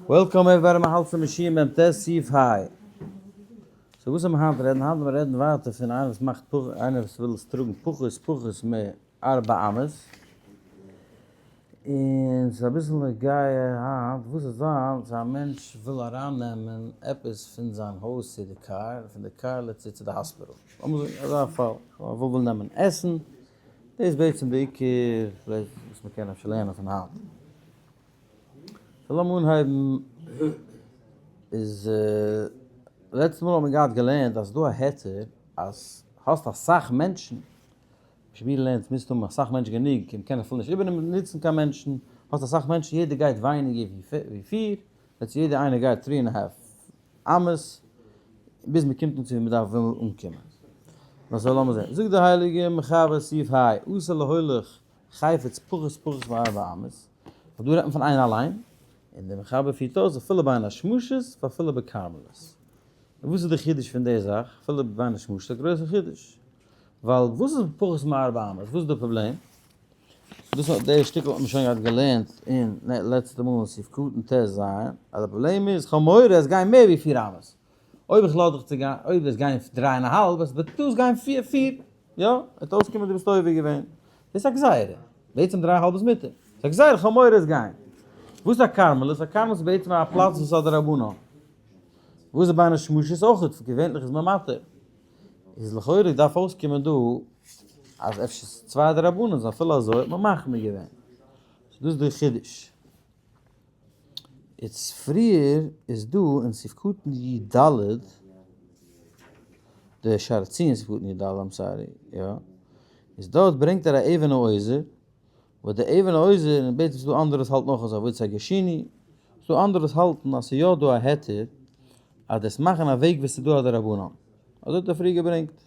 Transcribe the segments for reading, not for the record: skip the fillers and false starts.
Welcome everybody מ'האלט צום שיעור מ ט סעיף ה. So וואס זאל מען היינט רעדן? היינט וועל מען רעדן ווייטער פון איינער וואס מאכט פח איינער וואס וויל עס טראגן פחות פחות מארבע אמות. און ס'איז אביסל נוגע היינט וואס איז זיין אז א מענטש וויל ארייננעמען עפעס פון זיין הויז צו די קאר, פון די קאר צו די האספיטאל. לאמיר זאגן אזא פאל, ער וויל נעמען עסן, דאס איז בעצם די עיקר וואס מ'קען אפשר לערנען פון היינט. So לאמיר אנהייבן, איז לעצטע מאל האט מען געהאט געלערנט אז ס'דא א היתר אז האסט אסאך מענטשן, שמירה לערנט מוזט האבן אסאך מענטשן גענוג און מ'קען אפילו נישט איבערנוצן קיין מענטשן, האסט אסאך מענטשן יעדער גייט ווייניגער ווי פיר, let's יעדער איינער גייט three and half אמות, ביז מ'קומט אן צו ווי מ'דארף וויל אנקומען. נו so לאמיר זען, זאגט די הייליגע מחבר סעיף ה', אסור להוליך חפץ פחות פחות מארבע אמות, ווייל דא רעדט מען פון איינער אליין, און דער מחבר פירט אויס אפילו בין השמשות ואפילו בכרמלית. און וואס איז די חידוש פון די זאך, אפילו בין השמשות איז א גרויסע חידוש, ווייל וואס איז פחות מארבע אמות, וואס איז די פראבלעם? דאס האט די שטיקל האט מען שוין געהאט געלערנט אין לעצטע מאל אין סעיף קטן ט ז, אז די פראבלעם איז כ'האב מורא עס גייען מער ווי פיר אמות, אויב איך לאז דיך צו גיין, אויב עס גייען דריי און א האלב, עס וועט דאס גיין פיר, פיר, יא, וועט אויסקומען דו ביסט עובר געווען. דאס איז א גזירה. בעצם דריי און א האלב איז מותר. ס'איז א גזירה, איך האב מורא עס גיין. וואס איז א כרמלית? א כרמלית איז בעצם א פלאץ וואס האט דרבנן. וואס איז בין השמשות אויך, געווענליך איז מען מתיר. איז לכאורה דארף אויסקומען דא אז אפשר איז צוויי דרבנן'ס אפילו אזוי האט מען מחמיר געווען. So דאס איז די חידוש. איצט פריער איז דא אין סעיף קטן י ד, די שער הציון סעיף קטן י ד, I'm sorry, יא, איז דארט ברענגט ער א אבן העזר, וואס די אבן העזר, און בעצם איז דא אנדערע וואס האלטן אויך אזוי, עבודת הגרשוני, ס'איז דא אנדערע וואס האלטן אז ס'איז יא דא א היתר אז דאס מאכן א וועג וואס ס'איז דא א דרבנן, אזוי האט ער פריער געברענגט.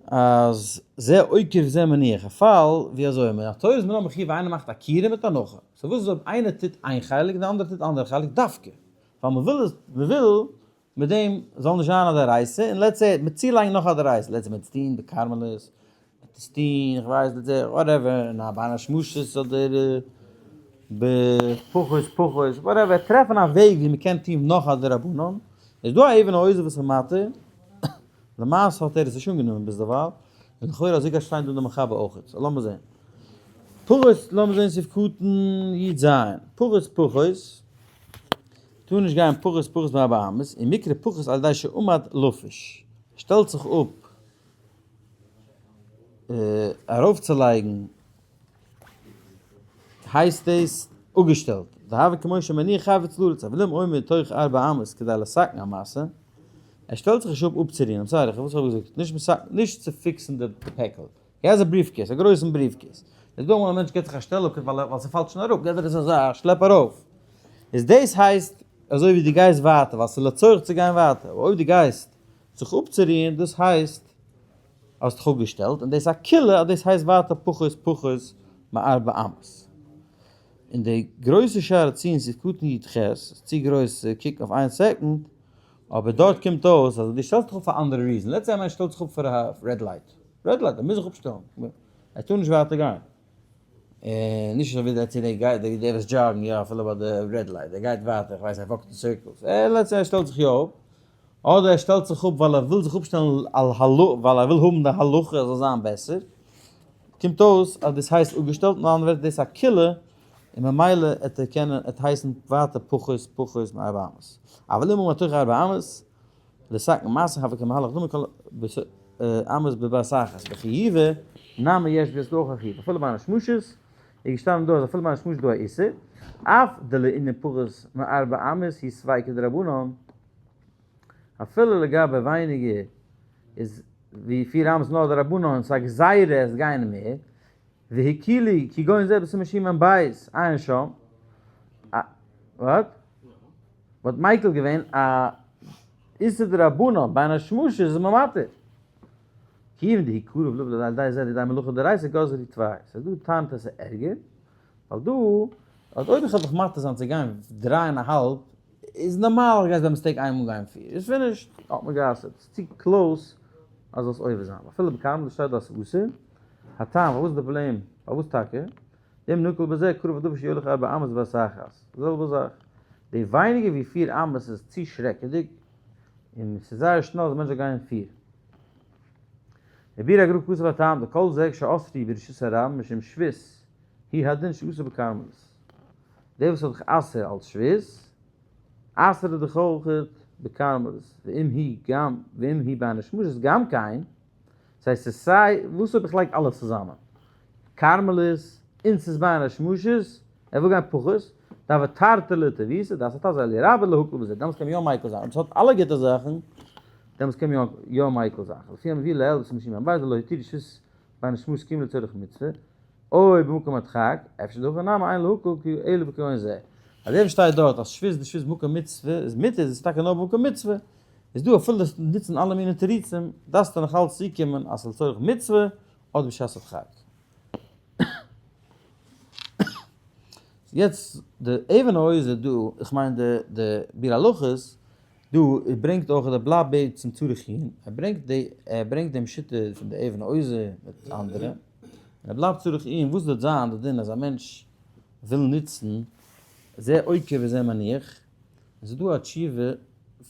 אז זה עוקר וזה מניח, א פאל ווי אזוי מן התורה איז מען נאר מחיוב ווען איינער מאכט עקירה מיט הנחה, so וואס איז אויב איינער טוט איין חלק און די אנדערע טוט אנדערע חלק דווקא ווייל מען וויל עס, מען וויל מיט דעם זאל נישט זיין א דאורייתא און let's say מיט צולייגן נאך א דאורייתא, let's say מיט טוהן בכרמלית, מיט עס טוהן איך ווייס let's say whatever אין א בין השמשות אדער בפחות פחות whatever טרעפן א וועג ווי מען קען טוהן נאך א דרבנן, איז דא א אבן העזר וואס איז מתיר? למעשה האט ער עס נישט אנגענומען ביזדערווייל, און לכאורה אזוי גייט שטיין דא אין די מחבר אויכעט, so לאמיר זען. פחות, לאמיר זען סעיף קטן י ז, פחות פחות, טאר נישט גיין פחות פחות מארבע אמות, און מקרה פחות על ידי שעמד לפוש, שטעלט זיך אפ ארויפצולייגן הייסט דאס אפגעשטעלט, דהוה כמו שמניח חפץ לארץ, אבל אם עומד תוך ארבע אמות כדי לתקן המשא, ער שטעלט זיך נישט אפ אפצורוען, I'm sorry, וואס האב איך געזאגט, נישט מסק, נישט צו fix ן די פעקל, he has a briefcase, א גרויסן briefcase, איז דא אמאל א מענטש געט זיך א שטעל אפ ווייל ס'פאלט שוין אראפ, געט ער עס אזא שלעפ ארויף, איז דאס הייסט אזוי ווי דו גייסט ווייטער ווייל ס'איז לצורך צו גיין ווייטער, אבער אויב דו גייסט זיך אפצורוען דאס הייסט האסט דיך אפגעשטעלט, און דאס איז א קולא אז דאס הייסט ווייטער פחות פחות מארבע אמות. און די גרויסע שער הציון סעיף קטן י ח, איז צו גרויס צו קוקן אויף איין second, אבער דארט קומט אויס אז דו שטעלסט דיך אפ פאר אנדערע reason, let's say א מענטש שטעלט זיך אפ פאר א red light, red light, ער מוז זיך אפשטעלן, ער טאר נישט ווייטער גיין, און נישט אזוי ווי דער צו דער גייט, דער וואס jog ן יא אפילו ביי די red light, ער גייט ווייטער, איך ווייס ער walk ט אין circles, let's say ער שטעלט זיך יא אפ, אדער ער שטעלט זיך אפ ווייל ער וויל זיך אפשטעלן על הלכה, ווייל ער וויל האבן די הלכה זאל זיין בעסער, קומט אויס אז דאס הייסט אפגעשטעלט, אין אנדערע ווערטער דאס איז א קולא, און ממילא עט ער קענען, עט הייסן ווייטער פחות פחות מארבע אמות. אבל אם הוא מתוך ארבע אמות, לתקן משא הוה כמהלך דמי כל אמות בבת אחת, וחיובא נמי יש בו איז אויך א חיוב, אפילו בין השמשות, איז געשטאנען דא אז אפילו בין השמשות איז דא א איסור, אף דלענין פחות מארבע אמות היא ספיקא דרבנן, אפילו לגבי ווייניגער איז ווי פיר אמות נאר דרבנן, ס'איז א גזירה עס גייען מער, והקילו כגון זה בסימן שמ בית, עיין שם, וואט? וואלט מיקל געווען א איסור דרבנן בין השמשות איז מען מתיר. כיוון דהוא קרוב לבא לידי זה לידי מלאכה דאורייתא גזרו תרי. ס'איז דא טענה'ט אז ס'איז ערגער, ווייל דא אז אויב איך וועל דיך מתיר זיין צו גיין דריי און א האלב, איז נארמאל איך גיי ביי mistake איינמאל גיין פיר, איז finished, האט מען גע'אסר'ט, ס'איז צו close אז זאלסט עובר זיין, אפילו בכרמלית שטייט דא אז ס'איז אסור, הטעם פארוואס איז די פראבלעם, פארוואס טאקע? ואם נקל בזה קרוב הדבר שיוליך ארבע אמות בבת אחת, די זעלבע זאך, די ווייניגער ווי פיר אמות איז צו שרעקעדיג, און ס'איז זייער שנעל אז א מענטש זאל גיין פיר. רבי הגרא כתב הטעם דכל זה כשאסרי ברשות הרבים משום שבות הוא הדין שאסור בכרמלית. דער וואס האט דיך אסר אלס שבות, אסר'ט דיך אויך בכרמלית, ואם היא גם ואם היא בין השמשות גם כן, ס'הייסט ס'איז סיי וואס אויב איך לייג אלעס צוזאמען, כרמלית און ס'איז בין השמשות, ער וויל גיין פחות, דארף ער תרתי לטיבותא, דאס האט אזא אלי' רבה להקל בזה, דעמאלטס קען מען יא מיקל זיין, אויב ס'האט אלע גוטע זאכן, דעמאלטס קען מען יא מיקל זיין, לפי המביא לעיל וואס איז משום הבית דלא התירו שבות בין השמשות כי אם לצורך מצוה, או במקום הדחק, אפשר דהכא נמי אין להקל כי אלא בכגון זה. אז ער שטייט דארט אז שבות דשבות במקום מצוה איז מותר, איז עס טאקע נאר במקום מצוה, איז דא אפילו דאס נוצן אלע מיני תירוצים, דארפסטו נאך אלץ צוקומען אז ס'איז לצורך מצוה אדער בשעת הדחק. יעצט די אבן העזר דא, איך מיין די די ביאור הלכות דא, ער ברענגט אויך ער בלייבט בעצם צריך עיון, ער ברענגט די ער ברענגט דעם שיטה פון די אבן העזר מיט אנדערע, און ער בלייבט צריך עיון וואס וועט זיין די דין אז א מענטש וויל נוצן זה עוקר וזה מניח, עס איז דא א תשובה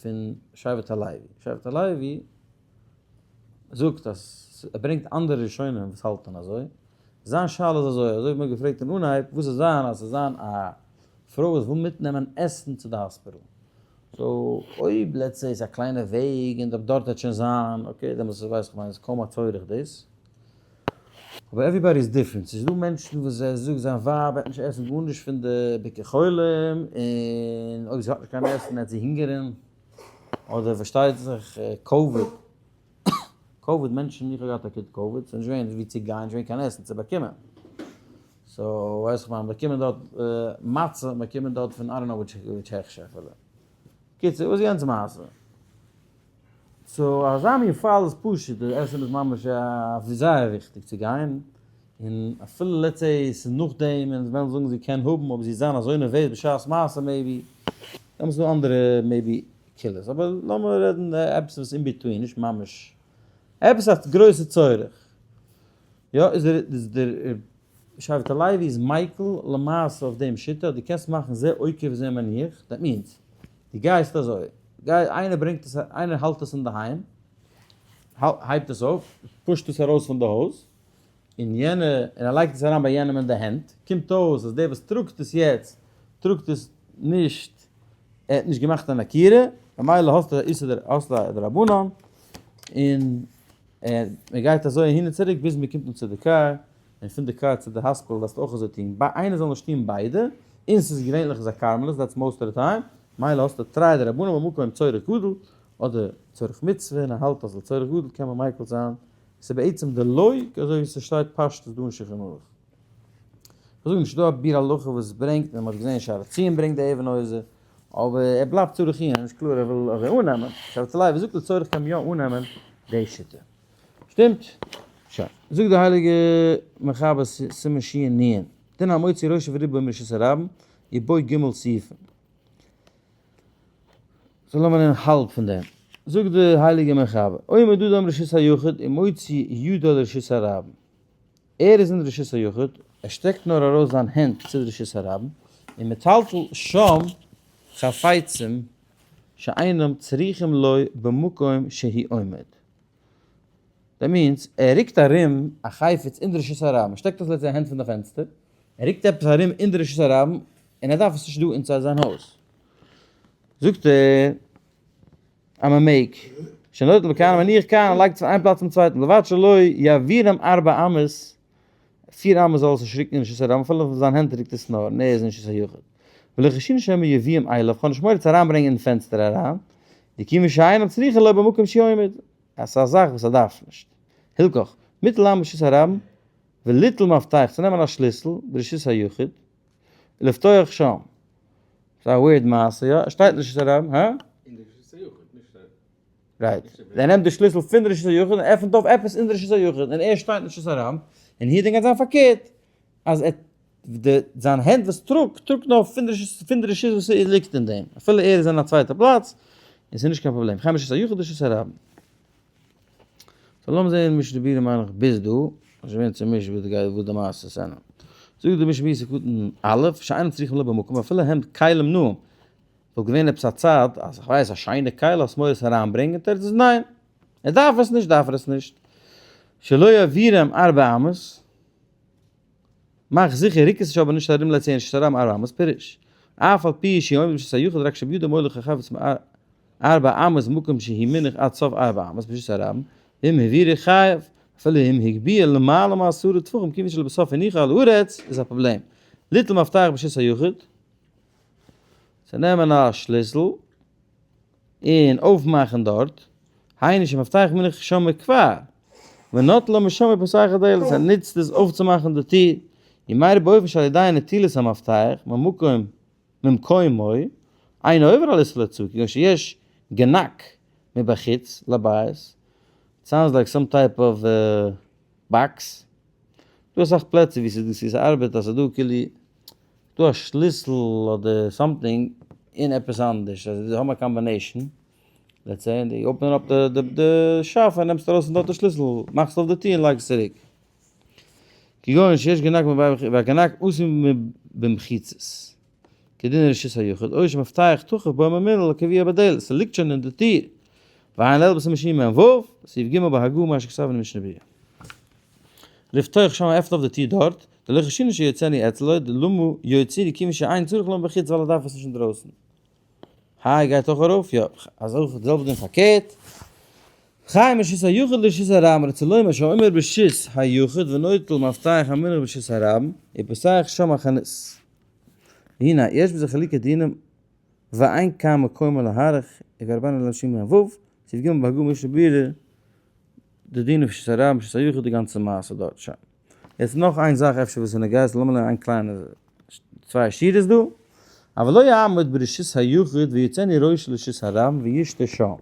פון שבט הלוי, שבט הלוי זאגט אז ער ברענגט אנדערע ראשונים וואס האלטן אזוי, זיין שאלה איז אזוי, אזוי ווי מ'האט געפרעגט אין אנהייב, וואס איז זיין אז ס'זאל זיין א פרוי וואס וויל מיטנעמען עסן צו די האספיטאל, so אויב let's say ס'איז א קליינע וועג און דארט וועט שוין זיין, okay דעמאלטס ווייס איך מיין איז קוים א צורך דאס, אבער everybody איז different, ס'איז דא מענטשן וואס ער זאגט זיין ווייב וועט נישט עסן גארנישט פון די ביקור חולים, און אויב זי האט נישט קיין עסן וועט זי הונגערן. אדער פארשטייט זיך COVID, COVID מענטשן, איך האב געהאט אקוט COVID, ס'איז נישט געווען ווי צו גיין, נישט געווען קיין עסן צו באקומען, so ווייס איך מיין באקומען דארט מצה, באקומען דארט פון I don't know which הכשר אפילו. קיצור, וואס איז יענץ מעשה? so אזא מין פאל איז פשוט, די עסן איז ממש א זייער וויכטיג צו גיין, און אפילו let's say ס'איז נאכדעם און זיי וועלן זאגן זי קען האבן אבער זי זיין אזוי נערוועז בשעת מעשה maybe, דעמאלטס איז דא אנדערע maybe קולות, אבער לאמיר רעדן עפעס וואס in between, נישט ממש עפעס א גרויסע צורך. יא איז דער איז דער שבט הלוי איז מיקל למעשה אויף דעם שיטה אז דו קענסט מאכן זה עוקר וזה מניח, that means דו גייסט אזוי, גיי איינער ברענגט עס איינער האלט עס אינדערהיים, הייבט עס אויף, push ט עס ארויס פון די הויז, און יענער, און ער לייגט עס אריין ביי יענעם אין די הענט, קומט אויס אז דער וואס טראגט עס יעצט, טראגט עס נישט, ער האט נישט געמאכט אן עקירה, ממילא האסטו א איסור האסטו א דרבנן, און מען גייט אזוי אהין און צוריק ביז מען קומט אן צו די קאר, און פון די קאר צו די האספיטאל דארפסטו אויך אזוי טון, איינער זאל נישט טון ביידע, און ס'איז געווענליך איז א כרמלית, that's most of the time, מילא האסטו תרי דרבנן במקום צורך גדול, אדער צורך מצוה, און ער האלט אז לצורך גדול קען מען מיקל זיין ס'איז בעצם די לוי' אזוי ווי ס'שטייט פשטות דא אין שולחן ערוך. כ'זאג נישט, ס'דא א ביאור הלכה וואס ברענגט, און מ'האט געזען שער הציון ברענגט די אבן העזר, אבער ער בלייבט צריך עיון, נישט קלאר ער וויל אזוי אננעמען, שבט לוי זאגט לצורך קען מען יא אננעמען די שיטה. שטימט? שוין. זאגט די הייליגע מחבר סימן ש"נ, דין המוציא ראשו ורובו מרשות הרבים, ובו ג' סעיפים. so לאמיר נעמען האלב פון דעם. זאגט די הייליגע מחבר, עומד אדם ברשות היחיד ומוציא ידו לרשות הרבים. ער איז אין רשות היחיד, ער שטעקט נאר ארויס זיין הענט צו די רשות הרבים, ומטלטל שם חפצים שאינם צריכים לו במקום שהוא עומד. that means, ער רוקט ארום א חפץ אין די רשות הרבים, ער שטעקט אויס let's say הענט פון די פענסטער, ער רוקט עפעס ארום אין די רשות הרבים, און ער דארף עס נישט דא inside זיין הויז. זאגט ער אז מען מעג. שנוטל מכאן ומניח כאן, ער לייגט עס פון איין פלאץ צום צווייטן, ובלבד שלא יעבירם ארבע אמות, פיר אמות זאל עס נישט רוקן אין רשות הרבים, אפילו אויף זיין הענט רוקט עס נאר, און ער איז אין רשות היחיד. ולא חיישינן שמא יביאם אליו, כ'האב נישט מורא צו אריינברענגען אין פענסטער אריין, דכיון שאינם צריכין לו במקום שהוא עומד, אז ס'איז א זאך וואס ער דארף נישט. הלכך, מוטל לעמוד ברשות הרבים, וליטול מפתח, צו נעמען א שליסל, ברשות היחיד, ולפתוח שם. ס'איז א weird מעשה, יא? עס שטייט נישט רשות הרבים, הא? אין די רשות היחיד, נישט א. right. ער נעמט די שליסל פון די רשות היחיד און עפנט אויף עפעס אין די רשות היחיד, און ער שטייט אין רשות הרבים, און הידען גייט זיין פארקערט, אז ער די זיין הענט וואס טראגט, טראגט נאר פון די רשות, פון די רשות וואס ליגט אין דעם, אפילו ער איז אין א צווייטע פלאץ, און ס'איז נישט קיין פראבלעם, וכן ברשות היחיד ורשות הרבים. so לאמיר זעהן משנה ברורה מיין איך ביז דא, איך בין צומישט וואס די גייט וואס די מעשות זענען. זאגט די משנה ברורה סעיף קטן א', שאינם צריכים לבא במקום אפילו הם כלים נאים, וואלט געווען עפעס א צד אז איך ווייס א שיינע כלי האסט מורא עס אריינברענגען, תירוץ איז ניין, ער דארף עס נישט דארף ער עס נישט. שלא יעבירם ארבע אמות, מאך זיכער ריק עס נישט אבער נישט ארום לצען שטראם ארבע אמות פירוש, אף על פי שעומד ברשות היחיד רק שבידו מוליך החפץ ארבע אמות מקום שהיא מונח עד סוף ארבע אמות ברשות הרבים, ואם העבירו חייב, אפילו אם הגביה למעלה מעשרה טפחים כיוון שלבסוף הניחו על הארץ איז א פראבלעם. ליטול מפתח ברשות היחיד, צו נעמען א שליסל און אויפמאכן דארט, היינו שמפתח מונח שם כבר, ונוטלו משם ופותח הדלת, ער נוצט עס אויפצומאכן די טיר, ומעיר באופן שעל ידי נטילת המפתח ממקום ממקומו, אינו עובר על איסור להוצאה, כגון שיש גנק מבחוץ לבית, sounds like some type of box, דא אסאך פלעצער ווי ס'איז דא ס'ארבעט אז ס'איז דא כאילו דא א שליסל אדער something אין עפעס אנדערש, אז זיי האבן א combination, let's say, און די open ען אפ די שאף און נעמסט ארויס פון דארט די שליסל, מאכסט אויף די טיר און לייגסט צוריק. כגון שיש גנק והגנק עשוי במחיצות, כדין רשות היחיד, או שמפתח תכף בו ממילא לקביע בדלת, ס'ליגט שוין אין די טיר, ועיין לעיל בסימן שמ ו, סעיף ג' בהגה מה שכתב אין משנה ברורה. לפתוח שם עפנט אויף די טיר דארט, דלא חשינן שיוצאני אצלו, דלמה יוציאני כיוון שאין צריך לומר בחוץ ווייל ער דארף עס נישט אינדרויסן. היי גייט אויך ארויף? יא. אז אויך די זעלבע דין פארקערט. חי מרשות היחיד לרשות הרבים רוצה לומר שאומר ברשות היחיד ונוטל מפתח המונח ברשות הרבים ופותח שם החנות. והנה יש בזה חילוקי דינים ואין כאן מקומו להאריך וגרבנו לשם ו' סעיף ג' בהגה משנה ברורה די דין אויף רשות הרבים רשות היחיד די גאנצע מעשה דארט שוין. יעצט נאך איין זאך אפשר וואס איז נוגע סאו לאמיר לערנען איין קליינע צוויי שורות דא. אבל לא יעמוד ברשות היחיד ויצאני ראשו לרשות הרבים וישתה שם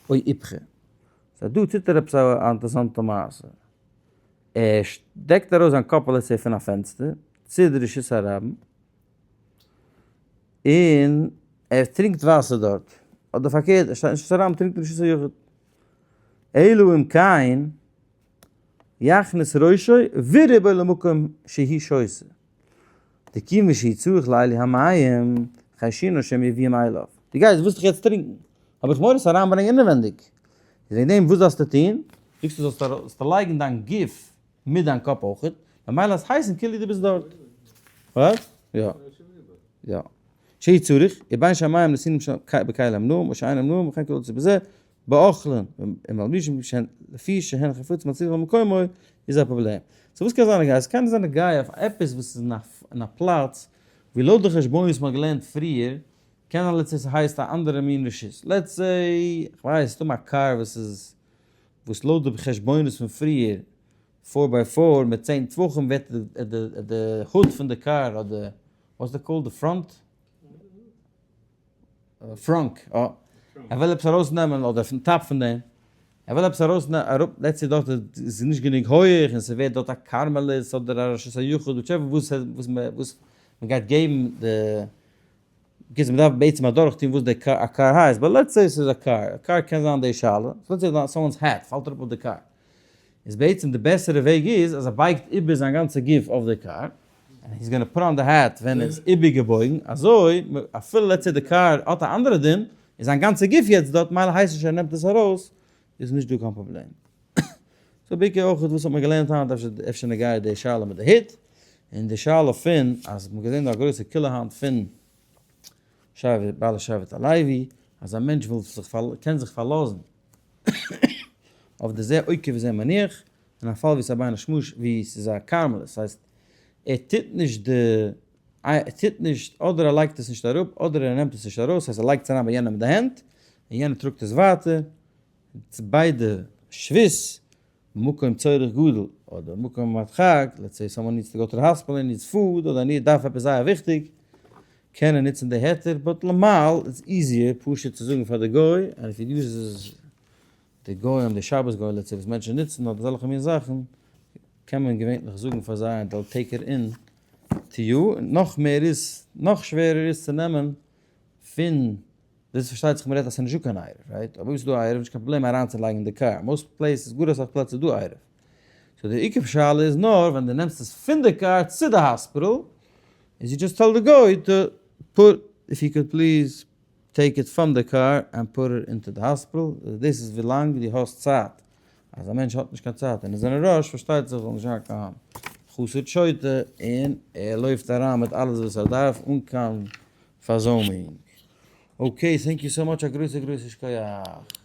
או איפכא. סא דא טוט ער עפעס א אינטערסאנטע מעשה. ער שטעקט ארויס זיין קאפ let's say פון א פענסטער צו די רשות הרבים און ער טרינקט וואסער דארט. אדער פארקערט ער שטייט אין רשות הרבים טרינקט אין רשות היחיד. אלא אם כן יכניס ראשו ורובו למקום שהוא שותה. דכיון שהוא צריך לאלו המים חיישינן שמא יביאם אליו. דו גייסט ווילסט דאך יעצט טרינקן, האב איך מורא עס אריינברענגען אינעווענדיג. איז וועגן דעם וואס דארפסטו טון? זאגסטו זאלסטו לייגן דיין גוף מיט דיין קאפ אויכעט, ממילא עס הייסן כאילו דו ביסט דארט. וואס? יא. יא. שהוא צריך, ובין שהמים נתונים בכלי המנועים או שאינם מנועים וכן כיוצא בזה, באוכלין ומלבישים שהן לפי שהן חפץ מצריך למקומו איז א פראבלעם. so וואס קען זיין נוגע? עס קען זיין נוגע אויף עפעס וואס איז אין א פלאץ ווי לויט די חשבונות וואס מען האט געלערנט פריער קען זיין let's say ס'הייסט א אנדערע מין רשות let's say כ'ווייס סתם א קאר וואס איז וואס לויט די חשבונות פון פריער four by four מיט 10 טפחים ווערט די hood פון די קאר אדער what's the call די front frunk, אה. ער וויל עפעס ארויסנעמען, אדער פון top פון דעם. ער וויל עפעס ארויסנעמען, אראפ, let's say דארט איז נישט גענוג הויעך און ס'ווערט דארט א כרמלית אדער א רשות היחיד, whichever וואס וואס וואס מ'גייט געבן די, בקיצור מ'דארף בעצם אדורכטון וואס די א קאר הייסט, but let's say ס'איז א קאר, א קאר קען זיין די שאלה, let's say someone's hat פאלט אראפ אויף די קאר, איז בעצם די בעסערע וועג איז אז ער בייגט איבער זיין גאנצע גוף אויף די קאר, and he's gonna put on the hat ווען ער איז איבערגעבויגן, אזוי אפילו let's say די קאר האט א אנדערע דין, איז זיין גאנצע גוף יעצט דארט, מילא הייסט נישט ער נעמט עס ארויס, איז נישט דא קיין פראבלעם. so בעיקר אויך וואס האט מען געלערנט היינט, אפשר אפשר נוגע די שאלה מיט די הוט, און די שאלה פון אז מ'האט געזען דא א גרויסע קולא היינט פון שבט בעלי שבט הלוי, אז א מענטש וויל זיך קען זיך פארלאזן אויף די זה עוקר וזה מניח, אין א פאל ווי ס'איז א בין השמשות ווי ס'איז א כרמלית, ס'הייסט ער טוט נישט די ער טוט נישט אדער ער לייגט עס נישט אראפ אדער ער נעמט עס נישט ארויס, ס'הייסט ער לייגט עס אריין ביי יענעם אין די הענט און יענער טראגט עס ווייטער, ביידע שבות מקום צורך גדול אדער מקום הדחק, let's say someone needs to go to the hospital and needs food אדער ער דארף עפעס זייער וויכטיג, קען ער נוצן די היתר, but למעלה איז easier פשוט צו זאגן פאר די גוי, and if he uses די גוים, די שבת גוי let's say וואס מענטשן נוצן אדער אזעלכע מין זאכן, קען מען געווענליך זאגן פאר זיי and they'll take it in to you, און נאך מער איז, נאך שווערער איז צו נעמען פון, דאס פארשטייט זיך מ'רעדט אז ס'איז נישטא קיין עירוב, right? אבער אויב ס'איז דא א עירוב איז נישט קיין פראבלעם אריינצולייגן אין די קאר, most places, גאר אסאך פלעצער איז דא עירוב. So די עיקר שאלה איז נאר ווען דו נעמסט עס פון די קאר צו די hospital, איז you just tell the guy to put, if you could please take it from the car and put it into the hospital, דאס איז ווילאנג דו האסט צייט. אז א מענטש האט נישט קיין צייט און איז אין א rush, פארשטייט זיך זאל נישט זיין קיין חסד שוטה און ער לויפט אריין מיט אלעס וואס ער דארף אן קיין פארזוימונג. Okay, thank you so much, א גרויסע גרויסע שכוח.